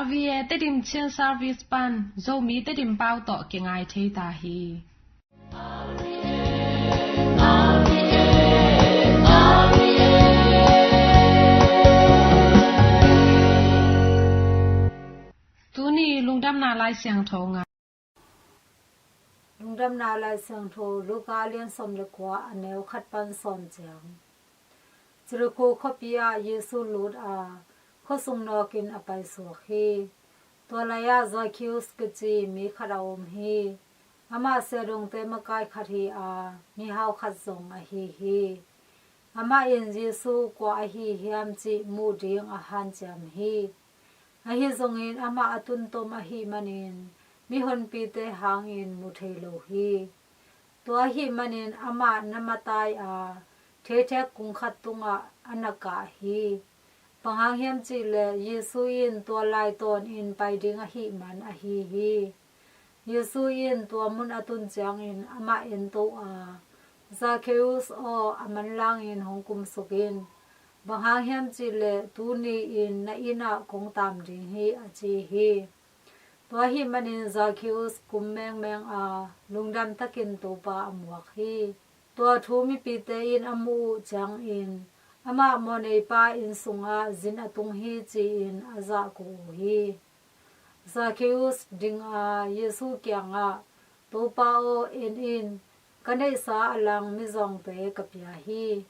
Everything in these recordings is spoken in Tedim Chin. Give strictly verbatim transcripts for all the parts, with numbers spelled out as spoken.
R V A Tedim Chin Service pan Zomi Tedim pau tawh kingai thei ta hi. Tuni lungdamna Lai Siangtho ngai. Lungdamna Lai Siangtho Luka a lian sawm le kua, a neu khat pan sawm ciang. Jericho khuapi ah Jesu lut a, khuasung nawkin a paisuak hi. Tua lai-ah Zacchaeus kici mi khat a om hi. Amah siadongte makai khat hi a, mihau khat zong ahi hi. Amah in Jesu kua ahi hiam cih muh ding a hanciam hi. Ahi zongin amah a tuntom ahih manin mihonpite hangin mu thei lo hi. Tua ahih manin amah na matai a, theithek kung khat tungah a na kah hi. Bang hang hiam cihleh Jesu in tua lai tawnin pai ding ahih man ahi hi. Jesu in tua mun a tun ciangin amah ento a, "Zacchaeus aw, a manlangin hong kumsuk in. Bang hang hiam cihleh tuni-in na inn ah kong taam ding hi," a ci hi. Tua ahih manin Zacchaeus kum mengmeng a, lungdam takin Topa a muak hi. Tua thu mipite in a muh uh ciangin, amah mawhneipa inn sungah zin a tung hi ci-in a zahko uh hi. Zacchaeus ding a, Jesu kiangah, "Topa aw, en in, ka neihsa a lang mizawngte ka pia hi.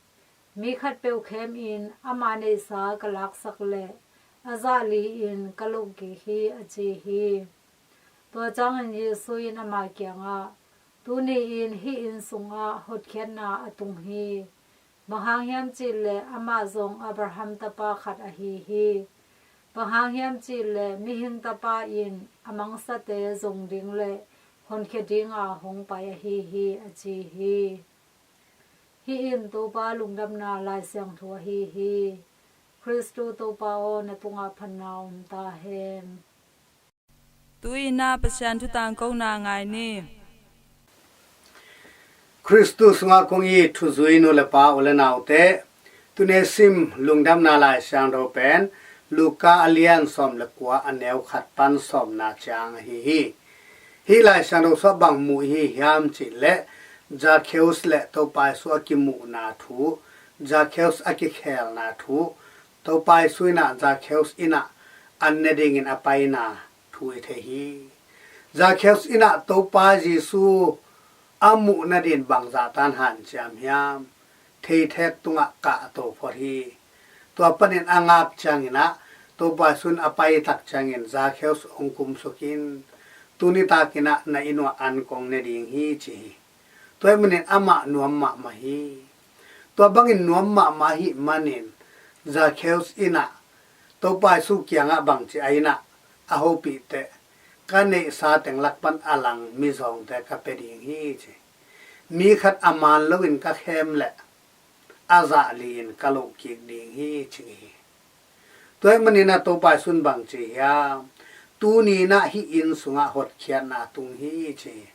Mi khatpeuh khemin ama neihsa ka laksak leh a zah li-in ka loh kik hi," a ci hi. Tua ciangin Jesu in ama kiangah, "Tuni-in hih inn sungah hotkhiatna a tung hi. Bang hang hiam cihleh amah zong Abraham tapa khat ahi hi. Bang hang hiam cihleh Mihing Tapa in a mangsate zong ding le honkhia dinga hong pai ahi hi," a ci hi. Hih in Topa lungdamna Lai Siangtho ahi hi. Khristu Topa aw, na tungah phatna om ta hen. Tu-in ah Pasian thu tangkona ngai ni. Khristu sungah kong it thuzui nu le pa, u le naute, tuni sim lungdamna Lai Siangtho pen Luka a lian sawm le kua, a neu khat pan sawmna ciang ahi hi. Hih Lai Siangtho sungah bang mu i hi hiam cihleh, Zacchaeus le Topa Jesu a kimuhna thu, Zacchaeus a kikhelna thu, Topa Jesu in ah Zacchaeus inn ah an ne dingin a paina thu i thei hi. Zacchaeus in ah Topa Jesu a muh nadin bangzah tan hanciam hiam? Theithek tungah kah a to phot hi. Tua panin a ngak ciangin ah, Topa Jesu in a pai tak ciangin, "Zacchaeus, hong kumsuk in, tuni takin ah na inn uah an kong ne ding hi," ci hi. Tua ahih manin amah nuam mahmah hi. Tua bangin nuam mahmah ahih manin Zacchaeus in ah Topa Jesu kiangah bangci a inn ah a hopih teh, "Ka neihsa teng lak pan a lang mizawngte ka pia ding hi," ci. "Mi khat a man loin ka khem leh a zah li-in ka loh kik ding hi," ci hi. Tua ahih manin ah Topa Jesu in bang ci hiam? "Tuni in ah hih inn sungah hotkhiatna tung hi," ci hi.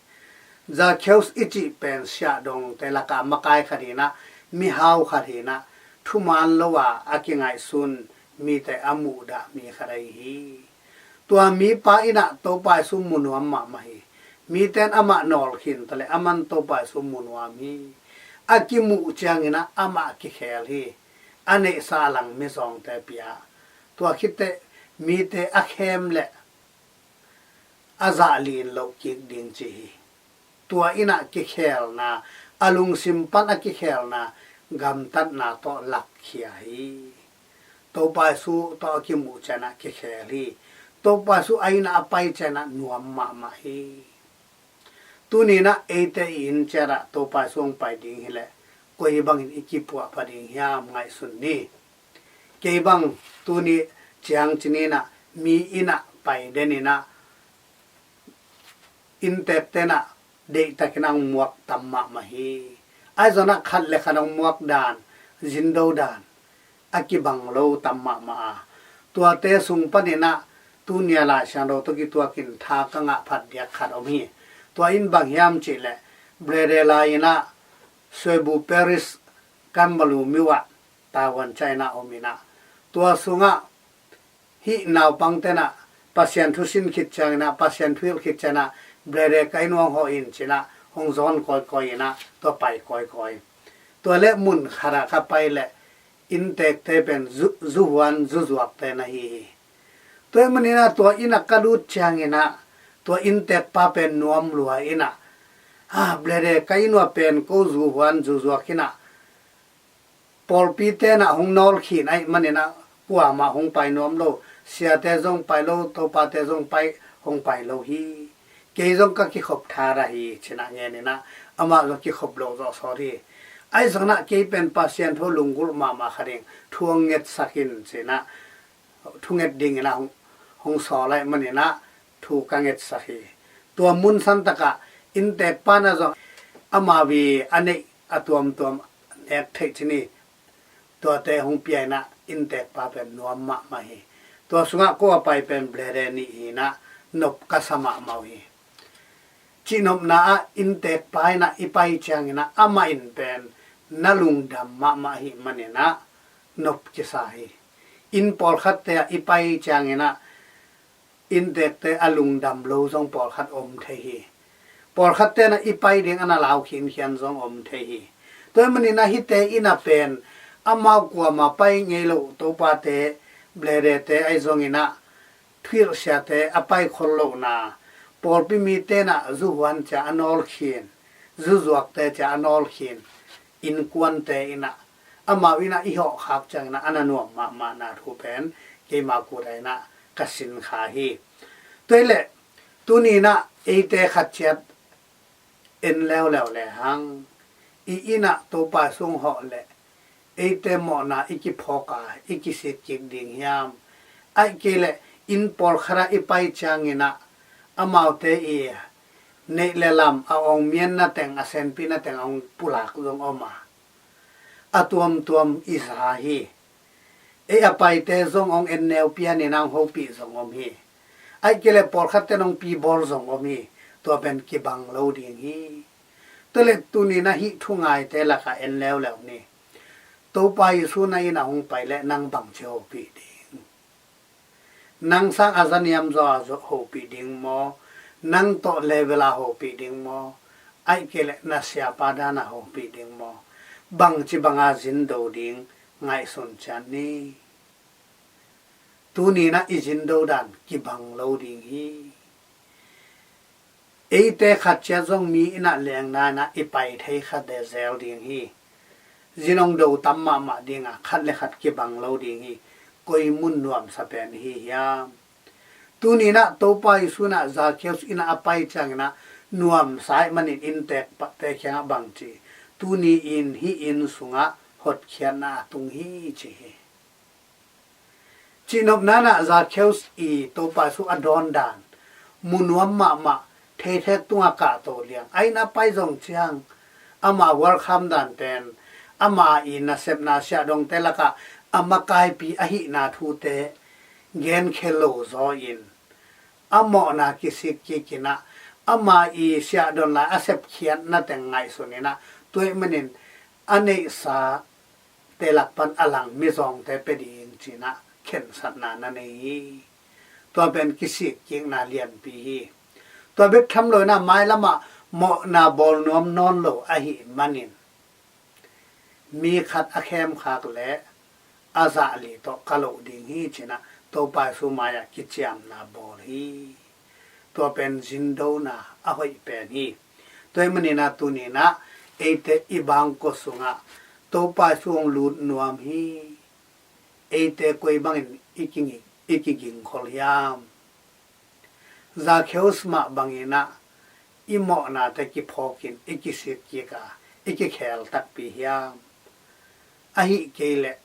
Zacchaeus i cih pen siahdongte lakah makai khat hi-in ah, mihau khat hi-in ah, thuman lo a a kingaihsun mite a muhdah mi khat ahi hi. Tua mipa in ah Topa Jesu mu nuam mahmah hi. Mite in amah nawlkhin ta leh, aman Topa Jesu mu nuam hi. A kimuh ciangin ah amah kikhel hi. A neihsa a lang mizawngte pia. Tua khit teh mite a khem leh a zah li-in loh kik ding ci hi. Tua in ah kikhelna, a lungsim pan a kikhelna, gamtatna tawh lakkhia hi. Topa Jesu tawh a kimuh ciangin ah kikhel hi. Topa Jesu a inn ah a pai ciangin ah nuam mahmah hi. Tuni in ah eite i inn ciat ah Topa Jesu hong pai ding hileh, koi bangin i kipuahpha ding hiam, ngaihsun ni. Kei bang tuni ciang ci ni in ah, mi inn ah pai den in ah, inntekte in ah deihtakin ah hong muak tam mahmah hi. Ahi zongin ah khat le khat hong muak dan, zindo dan a kibang lo tam mahmah a, tuate sung panin ah tuni a Lai Siangtho tawh kituakin tha ka ngah phat diak khat om hi. Tua in bang hiam cihleh, Brother Lai in ah Soibu Parish, Kanbalu myo ah, Taiwan China om in ah, tua sungah hih naupangte in ah Pasian thu sin khit ciangin ah, Pasian thu hilh khit ciangin ah, brother ka inn uah hawh in ci-in ah hong zawn kawikawi in ah, tua pai kawikawi. Tua leh mun khat ah ka pai leh innteekte pen zu, zuhuan zuzuakte na hi hi. Tua ahih manin ah tua inn ah ka lut ciangin ah tua innteekpa pen nuam lua in ah, ah, brother ka inn uah pen ko zuhuan zuzuak in ah, pawlpite in ah hong nawlkhin ahih manin ah kuamah hong pai nuam lo, siate zong pai lo, topate zong pai, hong pai lo hi. Kei zong ka kikhop thadah hi ci-in ah ngen in ah, amah zong kikhop lo zawh sawt hi. Ahi zongin ah kei pen Pasian thu lunggulh mahmah kha ding, thu hong ngetsak in ci-in ah, thu nget dingin ah hong, hong sawl ahih manin ah thu ka ngetsak hi. Tua mun santak ah innteekpa in ah zong amau ii a neih a tuamtuam nek theih ci ni, tuate hong pia in ah innteekpa pen nuam mahmah hi. Tua sungah ko a pai pen brother nih hi in ah nop ka sa mahmah uh hi. Cihnopna ah innteekpa inn ah i pai ciangin ah amah in pen na lungdam mahmah ahih manin ah nop kisa hi. Inn pawlkhatte ah i pai ciangin ah innteekte a lungdam lo zong pawlkhat om thei hi. Pawlkhatte in ah i pai ding a na lau khinkhian zong om thei hi. Tua ahih manin ah hihte inn ah pen amau kuamah pai ngei lo topate, brother-te ahi zongin ah, thuhilh siate a pai khol lohna, pawlpi mite in ah zuhuan ci-a a nawlkhin, zuzuakte ci-a a nawlkhin innkuante in ah, amau inn ah i hawh khak ciangin ah a na nuam mahmahna thu pen keima kut ah in ah ka sin kha hi. Tua ahih leh tuni in ah eite khat ciat en leuleu lehang, i inn ah Topa Jesu hong hawh leh eite mawhna i kiphawk a, i kisik kik ding hiam? Ahih kei leh inn pawlkhat ah i pai ciangin ah amaute ii neih le lam, a awngmianna teng, a senpihna teng a hong pulak zong om a, a tuamtuam i za hi. Ei a paite zong hong enneu pian in ah hong hopih zong om hi. Ahih kei leh pawlkhatte in hong pibawl zong om hi. Tua pen kibang lo ding hi. Tua leh tuni in ah hih thu ngaite lakah en leuleu ni. Topa Jesu na inn ah hong pai leh nang bangci hopih ding? Nang sang a zaniam zaw a hopih ding maw? Nang tawh level a hopih ding maw? Ahih kei leh na siapa dan a hopih ding maw? Bangci banga zindo ding ngaihsun ciat ni. Tuni in ah i zindo dan kibang lo ding hi. Eite khat ciat zong mi inn ah lengna in ah i pai thei kha zel ding hi. Zin hong do tam mahmah ding a, khat le khat kibang lo ding hi. Koi mun nuamsa pen hi hiam? Tuni in ah Topa Jesu in ah Zakheus inn ah a pai ciangin ah nuamsa ahih manin innteekte kiangah bangci, tuni in hih inn sungah hotkhiatna a tung hi ci hi. Cihnopna in ah Zakheus ii Topa Jesu a dawn dan mu nuam mahmah, theithek tungah kahto liang. A inn a pai zong ciang ama welcome dan pen ama ii nasepna siahdongte lakah a makaipi ahihna thute genkhia lo zaw in, a mawhna kisik kik in ah, ama ii siahdon lai a sepkhiatna teng ngaihsun in ah, tua ahih manin a neihsa te lak pan a lang mizawngte pia ding ci-in ah khensatna na nei hi. Tua pen kisik kikna lianpi hi. Tua bek tham lo in ah mailam ah mawhna bawl nuam nawn lo ahih manin, mi khat a khemkhak leh a zahli tawh ka loh ding hi ci-in ah Topa Jesu mai-ah kiciamna bawl hi. Tua pen zindona a hoih pen hi. Tua ahih manin ah tuni in ah eite i bangkua sungah Topa Jesu hong lut nuam hi. Eite koi bangin i ki, i kigingkhol hiam? Zakheus mah bangin ah i mawhnate kiphawk in i kisik kik a, i kikhel takpi hiam? Ahih kei leh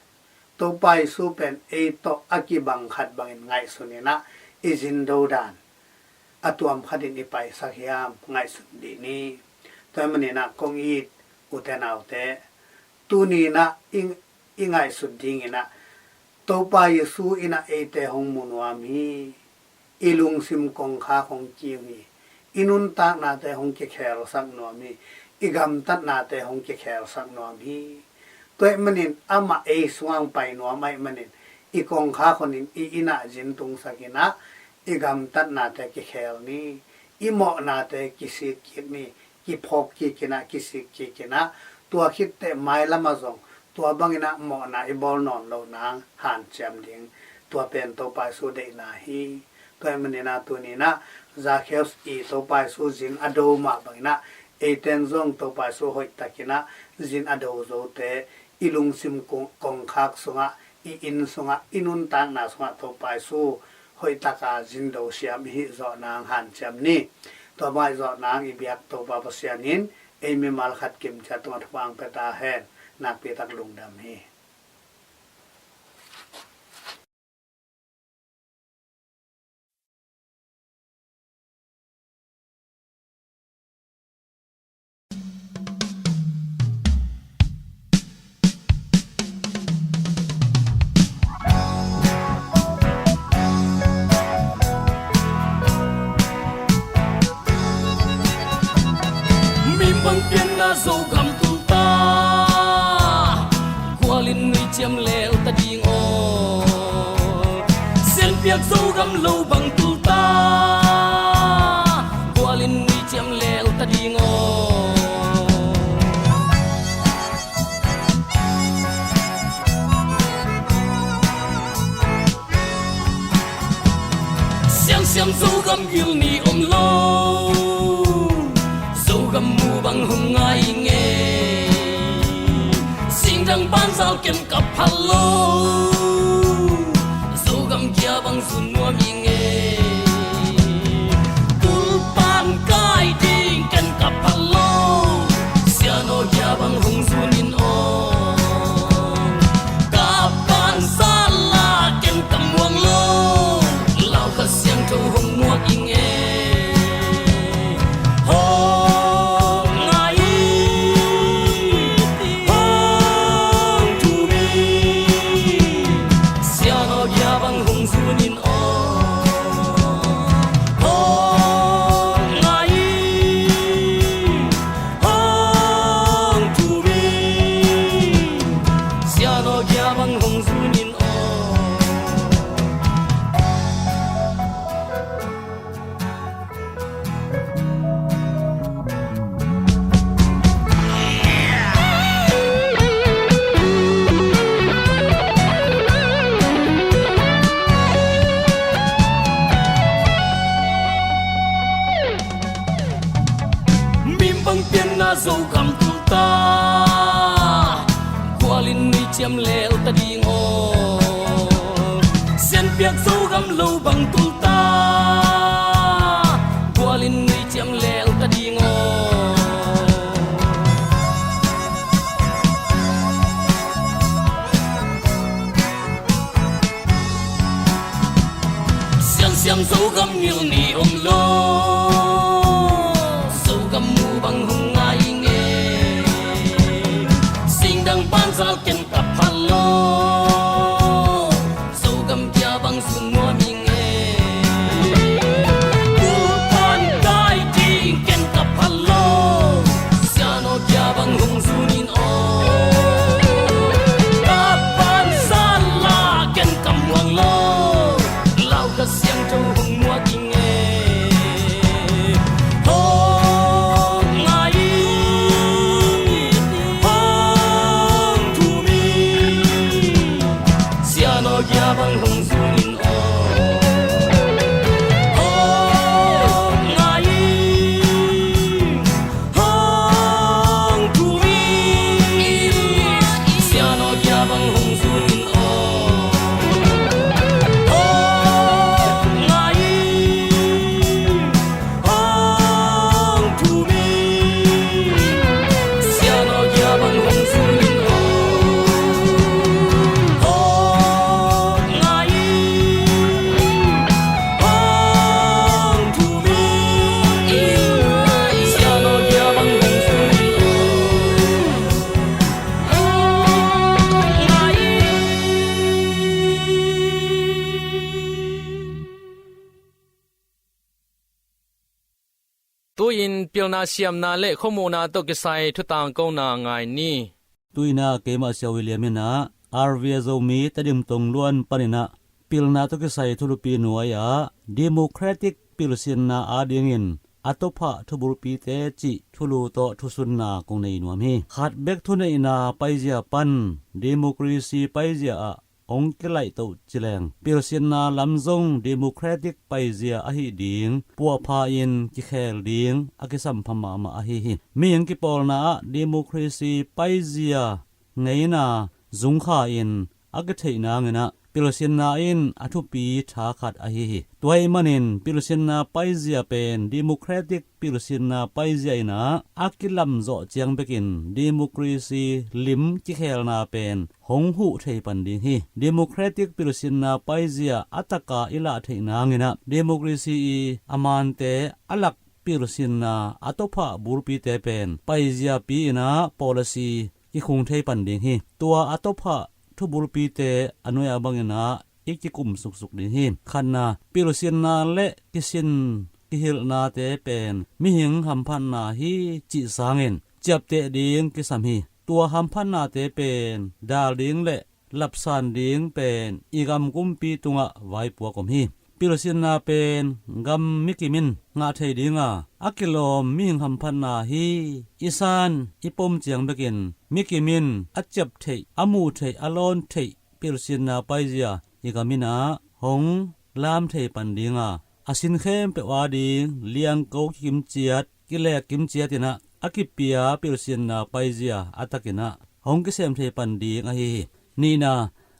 Topa Jesu pen ei tawh a kibang khat bangin ngaihsun in ah i zindo dan a tuam khatin i paisak hiam, ngaihsun dih ni. Tua ahih manin ah kong it ute naute, tuni in ah i, i ngaihsut dingin ah Topa Jesu in ah eite hong mu nuam hi. I lungsim kongkhak hong kiu hi. I nuntaknate hong kikhelsak nuam hi. I gamtatnate hong kikhelsak nuam hi. Tua ahih manin amah ei sungah hong pai nuam ahih manin i kongkhak hong in, i inn ah zin tungsak in ah i gamtatnate kikhel ni, i mawhnate kisik kik ni, kiphawk kik in ah, kisik kik in ah, tua khit teh mailam ah zong tua bangin ah mawhna i bawl nawn loh nang hanciam ding, tua pen Topa Jesu deihna hi. Tua ahih manin ah tuni in ah Zakheus i Topa Jesu zin a do mah bangin ah eiten zong Topa Jesu hoihtakin ah zin a do zote i lungsim kong, kongkhak sungah, i inn sungah, i nuntakna sungah Topa Jesu hoihtak a zin do siam i hih zawh nang hanciam ni. Tua bang i zawh nang i biak Topa Pasian in ei mimal khat kim ciat tungah thupha hong pia ta hen. Nakpi tak lungdam hi. Mi bang pianna Zogam tul ta, gual in nui ciam lel ta ding aw. Sianpiak Zogam lo bang tul ta, gual in nui ciam lel ta ding aw. Siangsiam Zogam gil ni om lo, Zogam mu bang hong ngai i ngei. Singdang banzal ken ka phal lo, Zogam gia bang zun nuam i ngei. Kulpan kai ding ken ka phal lo, Sianaw gia bang hong zun in aw. Kapan sala ken ka muang lo, Lau Kha Siangtho hong muak i ngei. Hong ngai, hong thum i, Sianaw gia bang hong zun in aw. Hong ngai, hong thum i, Sianaw gia bang hong zun in aw. Mi bang pianna Zogam tul ta, gual in nui ciam lel ta ding aw. Sianpiak Zogam lo bang tul ta, gual in nui ciam lel ta ding aw. Siangsiam Zogam gil ni om lo, Zogam mu bang hong ngai i ngei. Singdang banzal ken ka phal lo, Zogam gia bang zun nuam i ngei. Kulpan kai ding ken ka phal lo, Sianaw gia bang hong zun in aw. Kapan sala ken ka muang lo, Lau Kha Siangtho hong muak i ngei. Hong ngai, hong thum i, Sianaw gia bang hong zun in aw. Hong ngai, hong thum i, Sianaw gia bang hong zun in aw. Hong ngai, hong thum i, Sianaw gia bang hong zun in aw. Hong ngai, hong thum i, Sianaw gia bang hong zun in aw. Tu-in pilna siamna le khuamuhna tawh kisai thutangkona ngai ni. Tu-in ah keimah Sia William in ah R V A Zomi Tedim tong luan panin ah pilna tawh kisai thulupi nuai-ah democratic pilsinna adingin a tawphah thubulpite cih thulu tawh thusunna kong nei nuam hi. Khat bek thuneihna paizia pan democracy paizia ah hong kilaihtoh cileng pilsinna lam zong democratic paizia ahi ding puahpha in kikhel ding a kisampha mahmah ahi hi. Mihing kipawlna ah democracy paizia ngeina zungkha in a kitheih nanginah pilsinna in a thupi tha khat ahi hi. Tua ahih manin pilsinna paizia pen democratic pilsinna paizia inah a kilamzawh ciang bekin democracy lim kikhelna pen hong huh thei pan ding hi. Democratic pilsinna paizia a taka i lah theih nanginah democracy i a mante a lak pilsinna a tawphah bulpite pen paiziapi inah policy kikhung thei pan ding hi. Tua a tawphah thubulpite a nuai-a banginah i kikum suksuk ding hi. Khatna, pilsinna le kisin kihilhnate pen mihing hamphatna hi cih sangin ciapteh ding kisam hi. Tua hamphatnate pen dal ding le lapsan ding pen i gam kumpi tungah vaipuak om hi. Pilsinna pen gam mikim in ngah thei dinga a kilawm mihing hamphatna hi. I san i pom ciang bekin mikim in a ciap theih, a muh theih, a lawn theih pilsinna paizia i gam inah hong lam thei pan dinga a sin khempeuh ading liangko kikim ciat, kilek kim ciat inah a kipia pilsinna paizia a takinah hong kisem thei pan ding ahi hi. Nihna,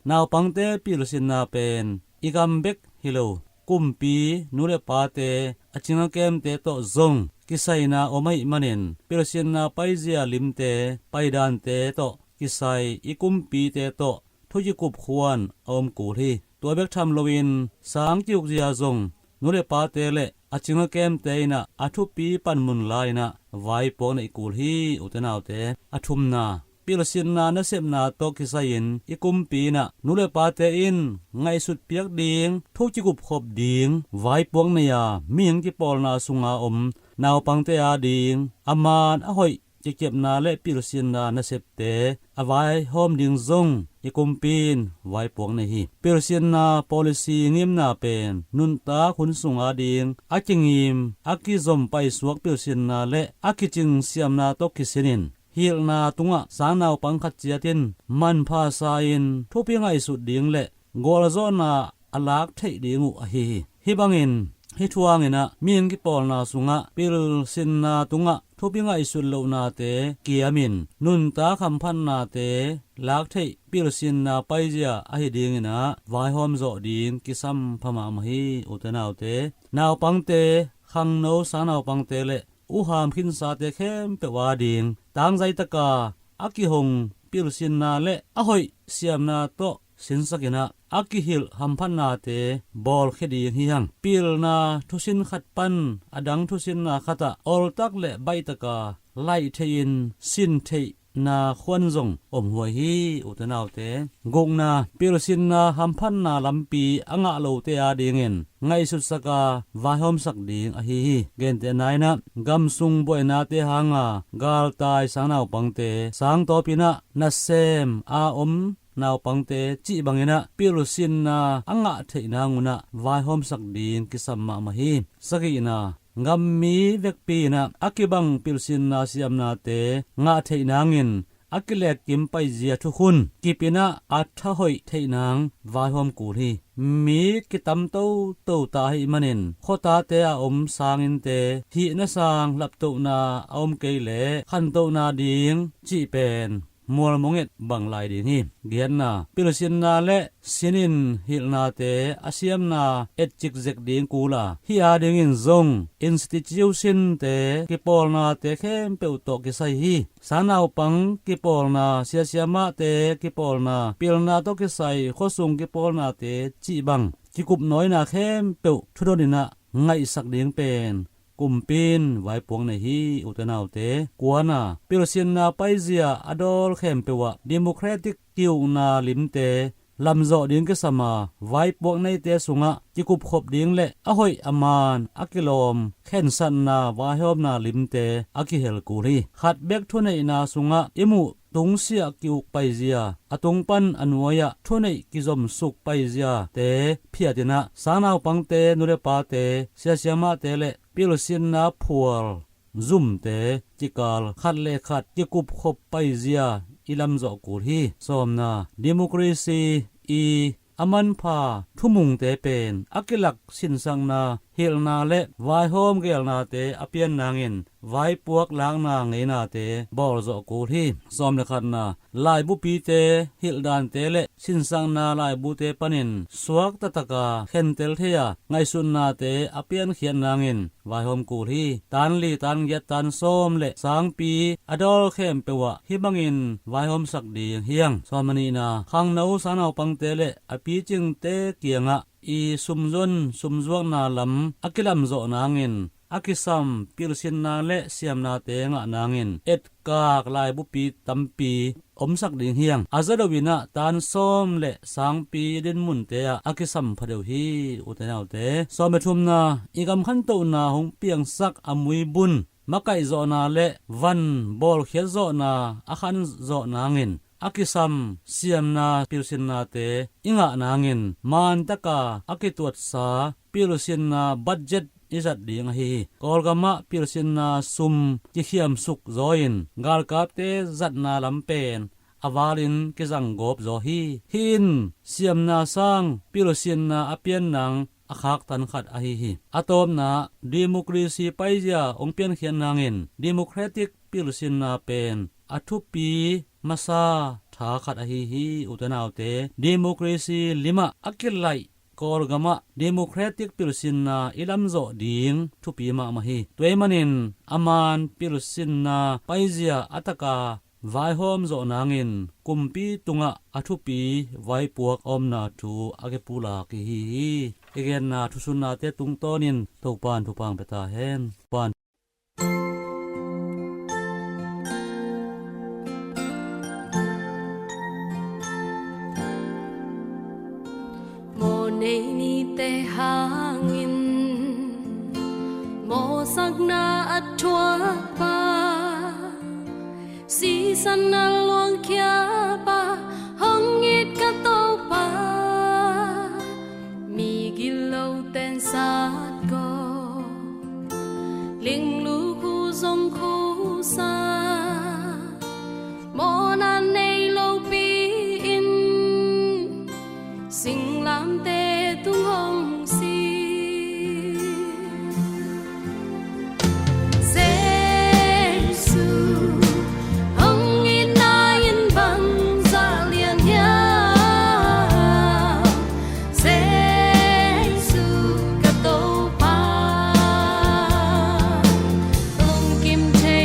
naupangte pilsinna pen i gam bek hi lo, kumpi, nu le pate, a cing a kemte tawh zong kisaina om ahih manin pilsinna paizia limte, paidante tawh kisai i kumpite tawh thu kikup khuan a om kul hi. Tua bek tham loin sang kiukzia zong nu le pate le a cing a kemte inah a thupi panmun la inah vaipuak neih kul hi, ute naute. A thumna, pilsinna nasepna tawh kisai-in i kumpi inah nu le pate in ngaihsut piak ding, thu kikup khop ding vaipuak nei-a mihing kipawlna sunga om naupangte ading a man a hoih kikepna le pilsinna nasepte a vaihawm ding zong i kumpi in vaipuak nei hi. Pilsinna policy ngimna pen nuntak hun sung ading a kingim, a kizom paisuak pilsinna le a kicing siamna tawh kisinin hilhna tungah sang naupang khat ciat in manpha sa-in thupi ngaihsut ding le gualzawhna a lak theih ding uh ahi hi. Hih bangin hih thuanginah mihing kipawlna sungah pilsinna tungah thupi ngaihsut lohnate kiamin nuntak hamphatnate lak theih pilsinna paizia ahi dinginah vaihawm zawh ding kisampha mahmah hi, ute naute. Naupangte, khangno sang naupangte le uham khinsate khempeuh ading tangzaitaka a kihong pilsinna le a hoih siamna tawh sinsakinah a kihilh hamphatnate bawlkhia ding hi hang. Pilna thusin khat pan a dang thusinna khatah oltak le baihtaka laih theihin sin theihna khuan zong om huai hi, ute naute. Gukna, pilsinna hamphatna lampi a ngah lote adingin ngaihsutsaka vaihawmsak ding ahi hi. Gentehna inah gamsung buainate hanga galtai sang naupangte, sangtawpinah nasem a om naupangte cih banginah pilsinna a ngah theih nangunah vaihawmsak ding kisam mahmah hi. Sagihna, gammi vekpi inah a kibang pilsinna siamnate ngah theih nangin a kilekkim paizia thukhun kipinah a thahoih theih nang vaihawm kul hi. Mi kitam toto ta ahih manin khuatate a om sanginte hihna sang laptohna a om kei leh khantohna ding cih pen mualmonget bang lai ding hi. Giatna, pilsinna le sinin hilhnate a siamna etcik zek ding kul a, hih adingin zong institutionte kipawlnate khempeuh tawh kisai hi. Sang naupang kipawlna, siasiamahte kipawlna, pilna tawh kisai khuasung kipawlnate cih bang kikupnawina khempeuh thudon inah ngaihsak ding pen kumpi in vaipuak nei hi, ute naute. Kuana, pilsinna paizia a dawl khempeuh ah democratic kiukna limte lamzawh ding kisama vaipuak neite sungah kikupkhop ding le a hoih a man a kilawm khensatna vaihawmna limte a kihel kul hi. Khat bek thuneihna sungah i muh tungsiah ki-uk paizia, a tung pan a nuai-ah thuneih kizomsuk paiziate phiatinah sangnaupangte, nu le pate, siasiamahte le pilsinna phual zumte kikal khat le khat kikupkhop paizia i lamzawh kul hi. Sawmna, democracy i a manpha thumungte pen a kilak sinsakna, hilhna le vaihawm gelnate a pian nangin vaipuak lakna ngeinate bawlzawh kul hi. Sawm le khatna, laibupite, hilhdante le sinsakna laibute panin suak taktaka khentel thei-a ngaihsutnate a piankhiat nangin vaihawm kul hi. Tan li, tan giat, tan sawm le sangpi a dawl khempeuh ah hih bangin vaihawmsak ding hi hang. Sawm a nihna, khangno sangnaupangte le a picingte kiangah i sumzon sumzuakna lam a kilamzawh nangin a kisam pilsinna le siamnate ngah nangin etkak laibupi tampi omsak ding hi hang. A zadoh inah tan sawm le sangpi dinmunte ah a kisam phadeuh hi, ute naute. Sawm le thumna, i gam khantohna hong piangsak a muibun makaihzawhna le van bawlkhiatzawhna a khanzawh nangin a kisam siamna pilsinnate i ngah nangin mantaka a kituatsa pilsinna budget i zat ding ahi hi. Kawlgamah pilsinna sum kikhiamsuk zaw-in galkapte zatna lam pen a valin kizanggawp zaw hi. Hih in siamna sang pilsinna a pian nang a khaktan khat ahi hi. A tawpna, democracy paizia hong piankhiat nangin democratic pilsinna pen a thupi masa tha khat ahi hi, ute naute. Democracy limah a kilaih Kawlgamah democratic pilsinna i lamzawh ding thupi mahmah hi. Tua ahih manin a man pilsinna paizia a taka vaihawm zawh nangin kumpi tungah a thupi vaipuak a omna thu a kipulak i hi hi. I genna thusunnate tungtawnin Topan thupha hong pia ta hen. Pan Mawhnei nite hangin mawhsakna a thuakpa, sisan a luangkhiapa hong it ka Topa. Mi gilo ten satko, linglu khu zong khusa, mawhna nei lopi-in singlamteh tung hong si. Jesu hong itna in bangzah lian hiam? Jesu ka Topa, lungkim thei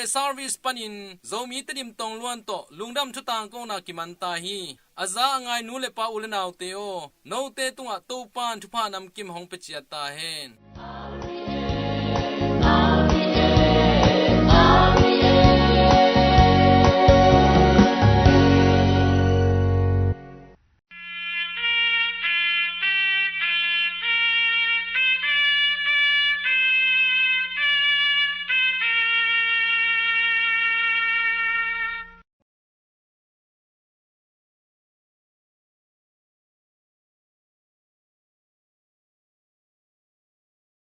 Service panin Zomi Tedim Tongluan tawh lungdam thu tangkona kiman ta hi. A za a ngai nu le pa, u le naute aw, note tungah Topa'n thupha namkim hong pia ciat ta hen.